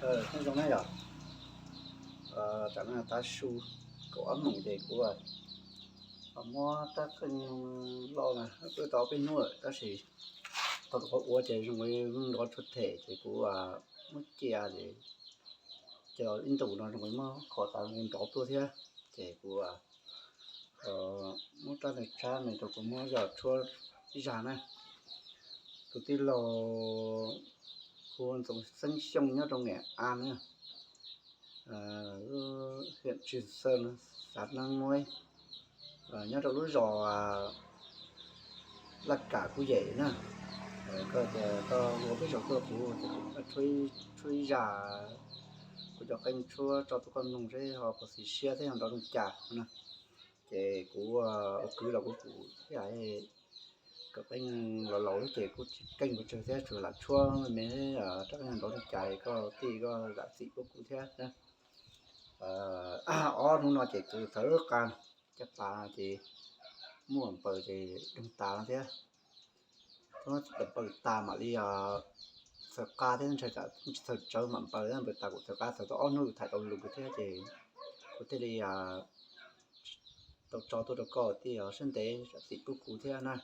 Nyob zoo na yom, tam no tav su kaum ob moos ces kuv muab rab qeej loj na pw tau peb hnub lawm tab sis thaum kuv ua ces zoo li nrov tshuav them ces kuv muab cia ces cia ib ntus no zoo li muab kho tas nrov tuaj thiab ces kuv muab rab ntawd tshab no rau kuv muab yog tshuab zag na. Tus tij laug hu Ntxoov Xeeb Xyooj nyob rau Nghệ An na, huyện Trường Sơn, xã Nang Muay, nyob rau lub zos Laj Kam Kuj Yem na. Koj tias koj ua peb zaug tuaj kuv ces kuv tshuab ib zag, kuv cov qeej tshuab tso tuaj koj mloog seb ho puas xis siab thiab ho nrov zoo cas na. Ces kuv ua kwv los kuv pum thiab, kom qeej los laus ces kuj tsis keej pes tsawg thiab, tsuas lam tshuab me me rab qeej nrov li cas koj tij koj zam txim pub kuv thiab na. Ob hnub no ces kuv txhawv qab caj pas ces muaj npaws ces doog tas no thiab. Thaum npaws tas mam li txhawv qab thiab, ntshai tsam tsis txhawv tsawv mam npaws, npaws tas kuv txhawv qab txhawv tau ob hnub tham tau lus thiab ces kuv thiaj li tau tso tuaj rau koj tij, sab ntev zam txim pub kuv thiab na.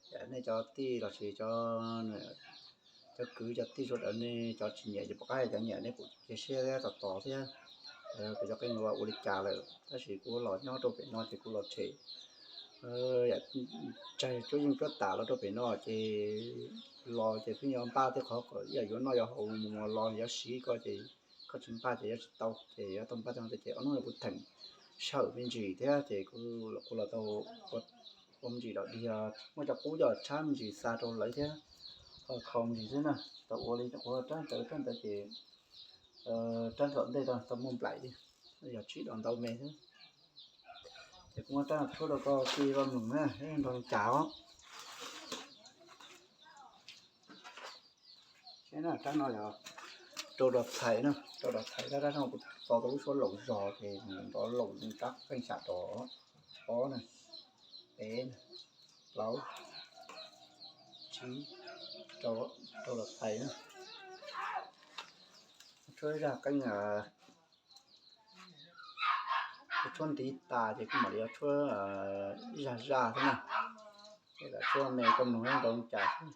Ces nej cov tij los sis cov kwv cov tij sawv daws nej cov tsis nyiam ces pom qab cov nyiam nej kuj cia siab thiab tos tos thiab. Kuv cov qeej ua ua li cas lawm tab sis kuv los nyob rau pem no ces kuv los tshem yam tsag cuab yeej cuab tas los rau pem no ces los ces pheej yuav npaj tej qhov kom ib yam yuav noj yuav haus mus los yuav siv koj ces koj tsis npaj ces yuav tsis tau ces yuav tau npaj tej no ces ob hnub no kuv theem sij hawm me ntsis thiab ces kuv los tau ua me ntsis los dig, muaj cov qub coj tshab me ntsis xa rau lawv thiab, kho me ntsis xwb na. Tau ua li kuv rab ntawd rab ntawd ces rab nram ntej tau muaj nplaim li, yog tsib dos ntau me xwb. Ces kuv muab rab no tshuab rau koj tij koj mloog na, nrov cas os. Rab no yog rau dos txhais na, rau dos txhais tab rab no kuv tso tau lub suab laus zog ces nrov laus rab qeej xyam rov ob na, peb na, plaub, tsib, rau, rau dos txhais na. Tshuab zaj qeej, kuv tshuab ntiv tas ces kuv mam li yuav tshuab zaj zaj xwb na. Ces lam tshuab me koj mloog nrov cas xwb,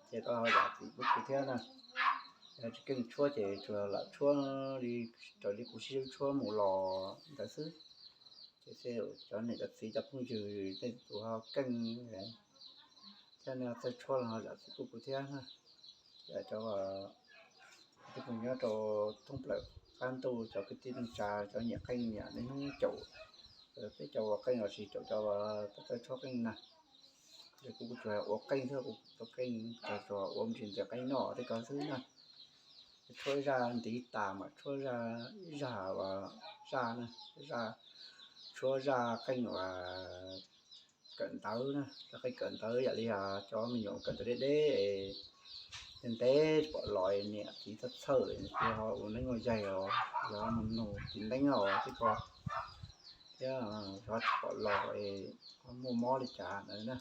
ces koj ho zam txim pub kuv thiab na. Yog tsis keej tshuab ces tsuas lam tshuab li raws li kuv sib tshuab mus los ntawd xwb. Ces tej cov niam cov txiv cov phooj ywg tej tus ho keej thiab nej txawj tshuab los ho zam txim pub kuv thiab na. Cov kwv tij nyob rau thoob plaws qab ntuj, cov kwv tij neej tsa, cov nyiam qeej nyiam niaj hnub caum peb cov ua qeej los sis caum cov txawj tshuab qeej na. Ces kuv kuv tsuas ua qeej thiab kuv tau qeej tsuas ua me ntsis ntxias qeej noj tej ko xwb na. Tshuab zaj ntiv tas mas tshuab zaj, zaj, zaj na, zaj, tshuab zaj qeej uas kawm ntawv na, zaj qeej kawm ntawv yam li cov me nyuam kawm ntawv deb deb, ntev ntev pom los niam txiv txhawj txhawj, ho ua neeb ua yaig os, yog mus nug txiv neeb os tej ko, thiab yog tsis pom los ho muaj mob li cas ntawd na.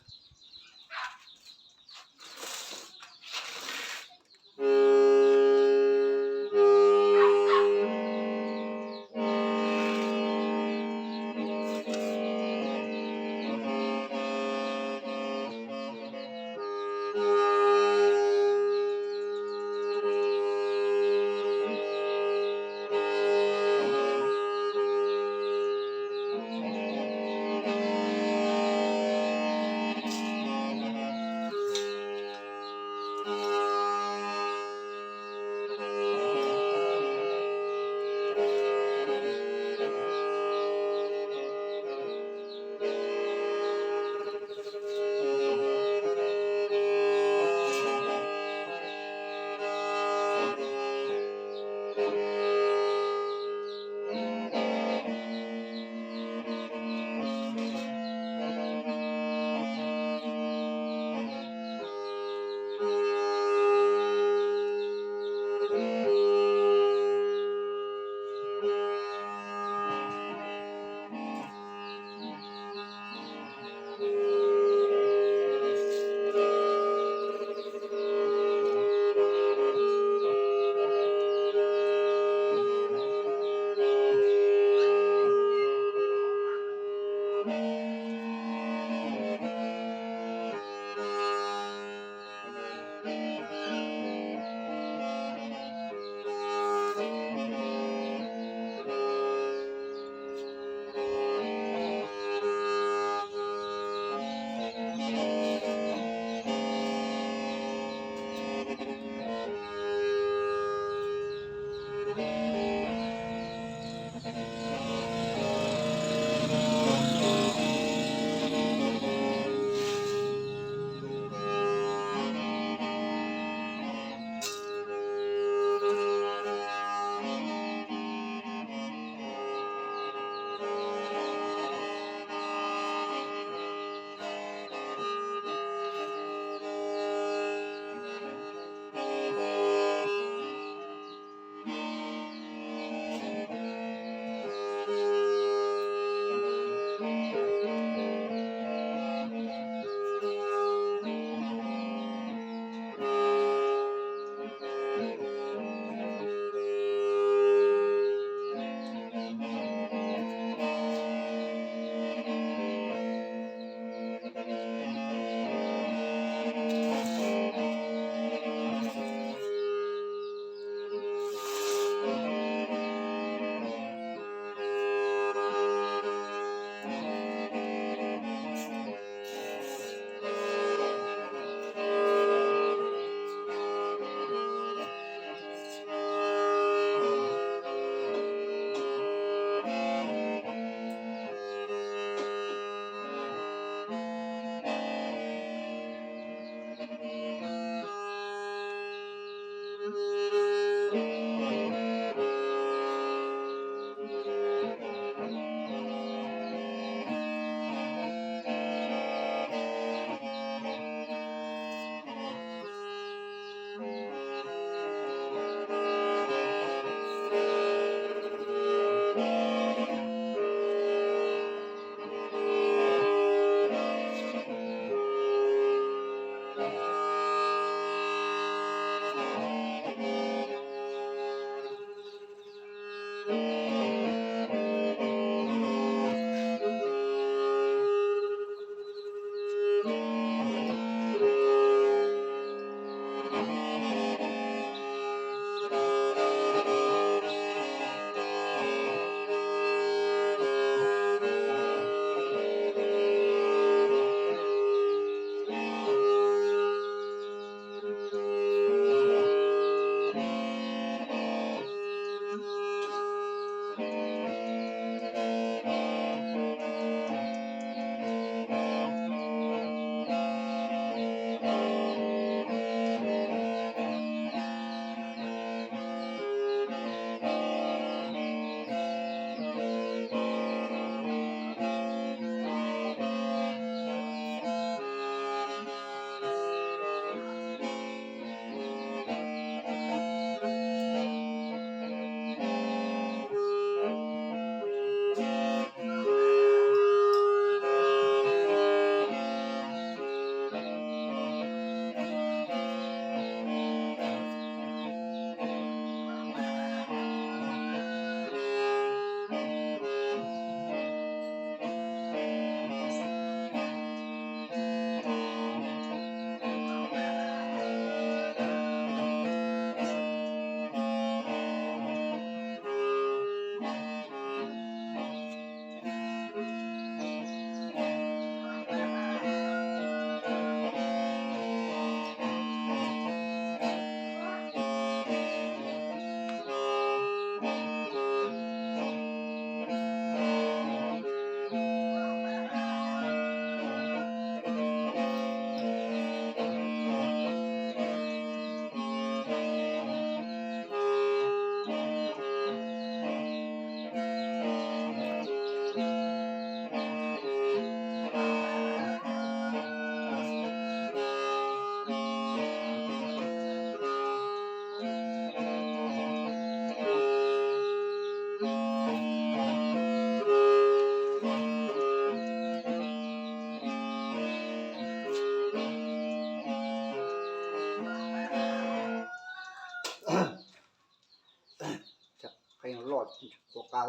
Ua qa.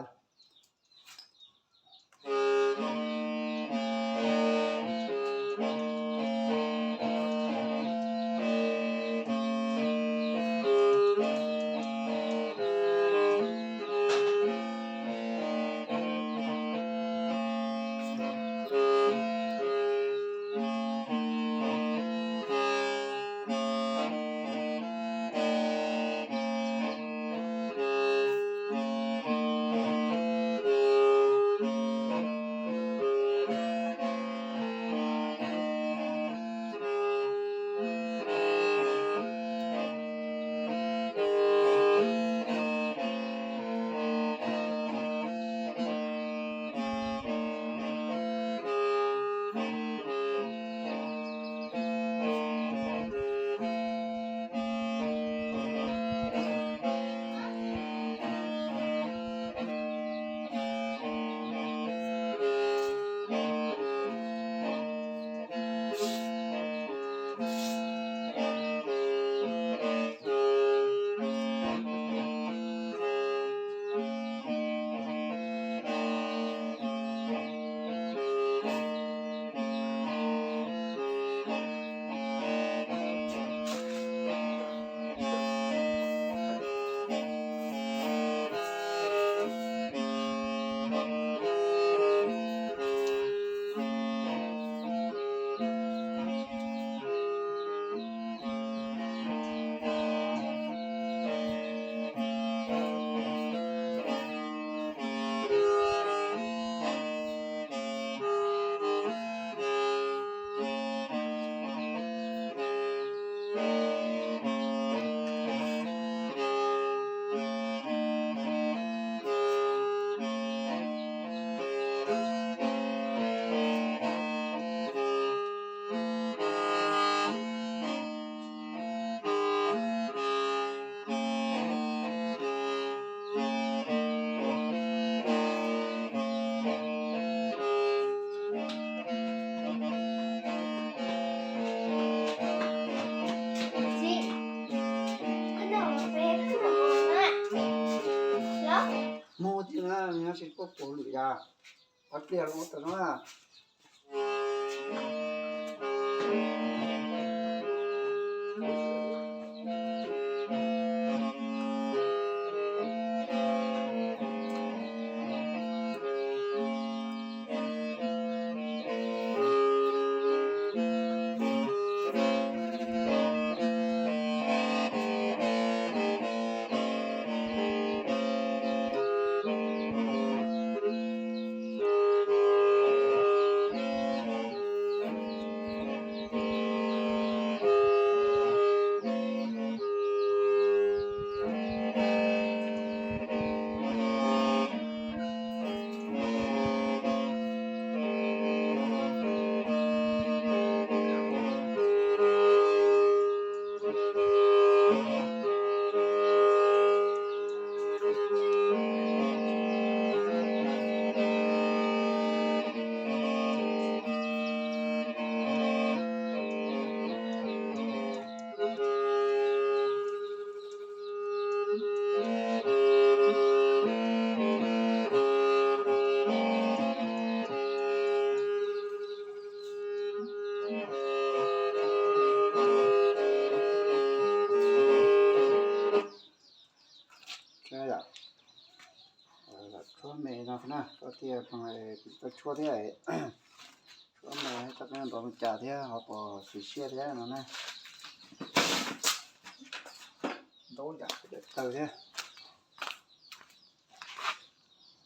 Mus thiab na, nyob tsis paub puas lwm yam, ob pliag los ua tau no na. Tshuab me no na, koj thiaj tau tshuab thiab. Tshuab me tau nrov li cas thiab ho puas xis siab thiab no na. Ntau yam sawv daws taw thiab.